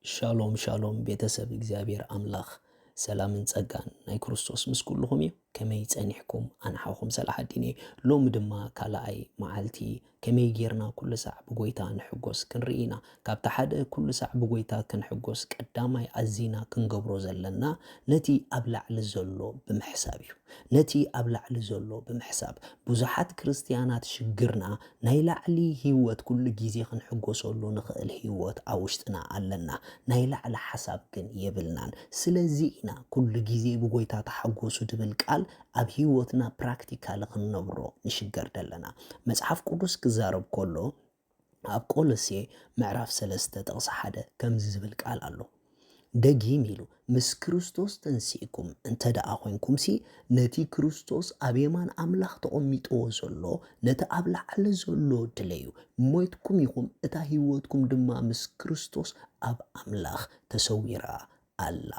ሻሎም ሻሎም ቤተሰብ እግዚኣብሔር ኣምላኽ ሰላምን ጸጋን ናይ ክርስቶስ ምስ ኩልኹም እዩ። ከመይ ጸኒሕኩም? ኣንሓኹም ሰላሓዲን እየ። ሎሚ ድማ ካልኣይ መዓልቲ ከመይ ጌርና ኩሉ ሳዕ ብጎይታ ንሕጎስ ክንርኢ ኢና። ካብቲ ሓደ ኩሉ ሳዕ ብጎይታ ክንሕጎስ ቀዳማይ ኣዚና ክንገብሮ ዘለና ነቲ ኣብ ላዕሊ ዘሎ ብምሕሳብ እዩ። ነቲ ኣብ ላዕሊ ዘሎ ብምሕሳብ ብዙሓት ክርስትያናት ሽግርና ናይ ላዕሊ ህይወት ኩሉ ግዜ ክንሕጎሰሉ ንኽእል ህይወት ኣብ ውሽጥና ኣለና። ናይ ላዕሊ ሓሳብ ግን የብልናን። ስለዚ ኢና ኩሉ ግዜ ብጎይታ ተሓጎሱ ትብል ቃል ኣብ ህይወትና ፕራክቲካሊ ክንነብሮ ንሽገር ዘለና። መጽሓፍ ቅዱስ ክዛረብ ከሎ ኣብ ቆሎሴ ምዕራፍ ሰለስተ ጥቕሲ ሓደ ከምዚ ዝብል ቃል ኣሎ። ደጊም ኢሉ ምስ ክርስቶስ ተንሲእኩም እንተ ደኣ ኾንኩምሲ ነቲ ክርስቶስ ኣብ የማን ኣምላኽ ተቐሚጥዎ ዘሎ ነቲ ኣብ ላዕሊ ዘሎ ድለዩ። ሞይትኩም ኢኹም፣ እታ ህይወትኩም ድማ ምስ ክርስቶስ ኣብ ኣምላኽ ተሰዊራ ኣላ።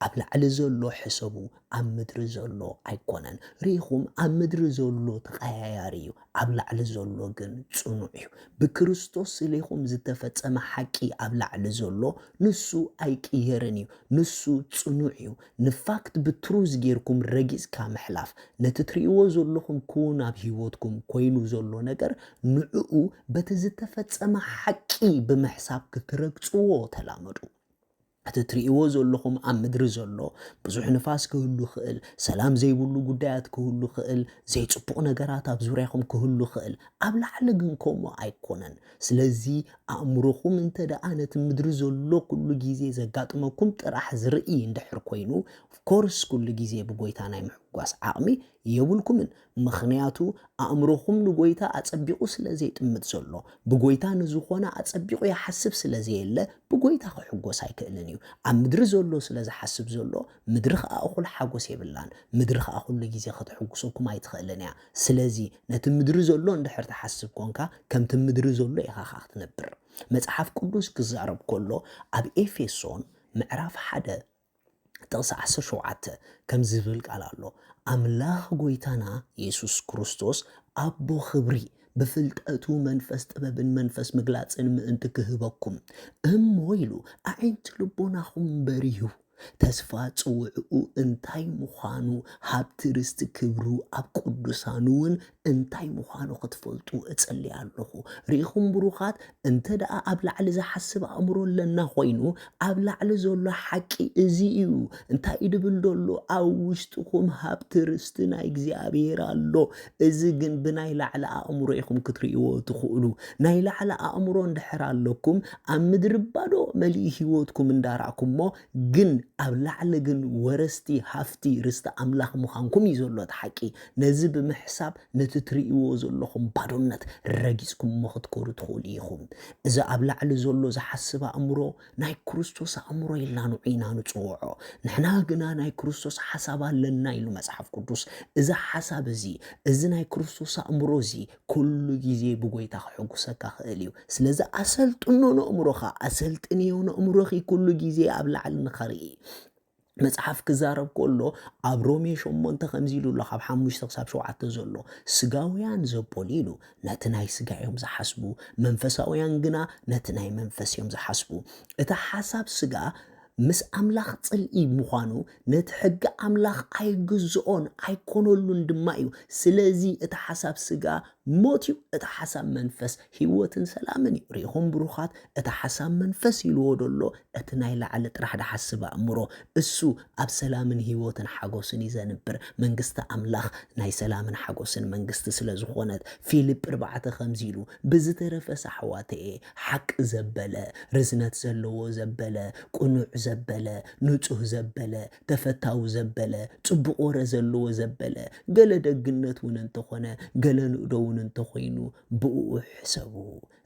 ኣብ ላዕሊ ዘሎ ሕሰቡ፣ ኣብ ምድሪ ዘሎ ኣይኮነን። ርኢኹም፣ ኣብ ምድሪ ዘሎ ተቐያያሪ እዩ፣ ኣብ ላዕሊ ዘሎ ግን ጽኑዕ እዩ። ብክርስቶስ ስሌኹም ዝተፈጸመ ሓቂ ኣብ ላዕሊ ዘሎ ንሱ ኣይቅየርን እዩ፣ ንሱ ጽኑዕ እዩ። ንፋክት ብትሩዝ ጌርኩም ረጊጽካ ምሕላፍ፣ ነቲ ትርእይዎ ዘለኹም ክውን ኣብ ህይወትኩም ኮይኑ ዘሎ ነገር ንዕኡ በቲ ዝተፈጸመ ሓቂ ብምሕሳብ ክትረግጽዎ ተላመዱ። እቲ ትርእይዎ ዘለኹም ኣብ ምድሪ ዘሎ ብዙሕ ንፋስ ክህሉ ይኽእል፣ ሰላም ዘይብሉ ጉዳያት ክህሉ ይኽእል፣ ዘይጽቡቕ ነገራት ኣብ ዙርያኹም ክህሉ ይኽእል። ኣብ ላዕሊ ግን ከምኡ ኣይኮነን። ስለዚ ኣእምሮኹም እንተ ደኣ ነቲ ምድሪ ዘሎ ኩሉ ግዜ ዘጋጥመኩም ጥራሕ ዝርኢ እንድሕር ኮይኑ፣ ኦፍኮርስ ኩሉ ግዜ ብጎይታ ናይ ምሕጓስ ዓቕሚ የብልኩምን። ምኽንያቱ ኣእምሮኹም ንጎይታ ኣጸቢቑ ስለ ዘይጥምት ዘሎ፣ ብጎይታ ንዝኾነ ኣጸቢቑ ይሓስብ ስለ ዘየለ፣ ብጎይታ ክሕጎስ ኣይክእልን እዩ። ኣብ ምድሪ ዘሎ ስለ ዝሓስብ ዘሎ፣ ምድሪ ኸኣ እኹል ሓጎስ የብላን። ምድሪ ኸኣ ኩሉ ግዜ ከተሕጉሰኩም ኣይትኽእልን እያ። ስለዚ ነቲ ምድሪ ዘሎ እንድሕር ትሓስብ ኮንካ፣ ከምቲ ምድሪ ዘሎ ኢኻ ኸኣ ክትነብር። መጽሓፍ ቅዱስ ክዛረብ ከሎ ኣብ ኤፌሶን ምዕራፍ ሓደ ጥቕሲ ዓሰርተ ሸውዓተ ከምዚ ዝብል ቃል ኣሎ። ኣምላኽ ጎይታና የሱስ ክርስቶስ ኣቦ ኽብሪ ብፍልጠቱ መንፈስ ጥበብን መንፈስ ምግላጽን ምእንቲ ክህበኩም እሞ ኢሉ ኣዒንቲ ልቦናኹም በሪሁ ተስፋ ጽውዕኡ እንታይ ምዃኑ ሃብቲ ርስቲ ክብሩ ኣብ ቅዱሳኑ እውን እንታይ ምዃኑ ክትፈልጡ እጸሊ ኣለኹ። ርኢኹም ብሩኻት፣ እንተ ደኣ ኣብ ላዕሊ ዝሓስብ ኣእምሮ ኣለና ኮይኑ ኣብ ላዕሊ ዘሎ ሓቂ እዚ እዩ። እንታይ እዩ ድብል ደሎ? ኣብ ውሽጥኹም ሃብቲ ርስቲ ናይ እግዚኣብሔር ኣሎ። እዚ ግን ብናይ ላዕሊ ኣእምሮ ኢኹም ክትርእይዎ ትኽእሉ። ናይ ላዕሊ ኣእምሮ እንድሕር ኣለኩም ኣብ ምድሪ ባዶ መሊኡ ህይወትኩም እንዳራእኩሞ ግን ኣብ ላዕሊ ግን ወረስቲ ሃፍቲ ርስቲ ኣምላኽ ምዃንኩም እዩ ዘሎ እቲ ሓቂ። ነዚ ብምሕሳብ ነቲ ትርእይዎ ዘለኹም ባዶነት ረጊጽኩሞ ክትኮሩ ትኽእሉ ኢኹም። እዚ ኣብ ላዕሊ ዘሎ ዝሓስብ ኣእምሮ ናይ ክርስቶስ ኣእምሮ ኢልና ንዑ ኢና ንጽውዖ። ንሕና ግና ናይ ክርስቶስ ሓሳብ ኣለና ኢሉ መጽሓፍ ቅዱስ። እዚ ሓሳብ እዚ፣ እዚ ናይ ክርስቶስ ኣእምሮ እዚ ኩሉ ግዜ ብጎይታ ክሕጉሰካ ክእል እዩ። ስለዚ ኣሰልጥኖ ነእምሮኻ፣ ኣሰልጥንዮ ነእምሮኺ ኩሉ ግዜ ኣብ ላዕሊ ንኸርኢ። መጽሓፍ ክዛረብ ከሎ ኣብ ሮሜ ሸሞንተ ከምዚ ኢሉ ኣሎ፣ ካብ ሓሙሽተ ክሳብ ሸውዓተ ዘሎ፣ ስጋውያን ዘበሉ ኢሉ ነቲ ናይ ስጋ እዮም ዝሓስቡ፣ መንፈሳውያን ግና ነቲ ናይ መንፈስ እዮም ዝሓስቡ። እቲ ሓሳብ ስጋ ምስ ኣምላኽ ጽልኢ ምዃኑ፣ ነቲ ሕጊ ኣምላኽ ኣይግዝኦን ኣይኮነሉን ድማ እዩ። ስለዚ እቲ ሓሳብ ስጋ ሞት እዩ፣ እቲ ሓሳብ መንፈስ ህይወትን ሰላምን እዩ። ርኢኹም ብሩኻት፣ እቲ ሓሳብ መንፈስ ኢልዎ ደሎ እቲ ናይ ላዕሊ ጥራሕ ድሓስብ ኣእምሮ፣ እሱ ኣብ ሰላምን ህይወትን ሓጎስን እዩ ዘንብር። መንግስቲ ኣምላኽ ናይ ሰላምን ሓጎስን መንግስቲ ስለ ዝኾነት፣ ፊልጵ ኣርባዕተ ከምዚ ኢሉ፣ ብዝተረፈስ ኣሕዋተየ፣ ሓቂ ዘበለ፣ ርዝነት ዘለዎ ዘበለ፣ ቅኑዕ ዘበለ፣ ንጹህ ዘበለ፣ ተፈታዊ ዘበለ፣ ጽቡቕ ወረ ዘለዎ ዘበለ፣ ገለ ደግነት እውን እንተኾነ፣ ገለ ንእዶ እውን እንተኾይኑ፣ ብእኡ ሕሰቡ።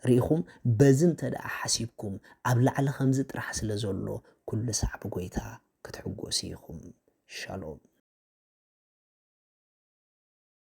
ርኢኹም፣ በዚ እንተ ደኣ ሓሲብኩም፣ ኣብ ላዕሊ ከምዚ ጥራሕ ስለ ዘሎ፣ ኩሉ ሳዕ ብጎይታ ክትሕጎሱ ኢኹም። ሻሎም።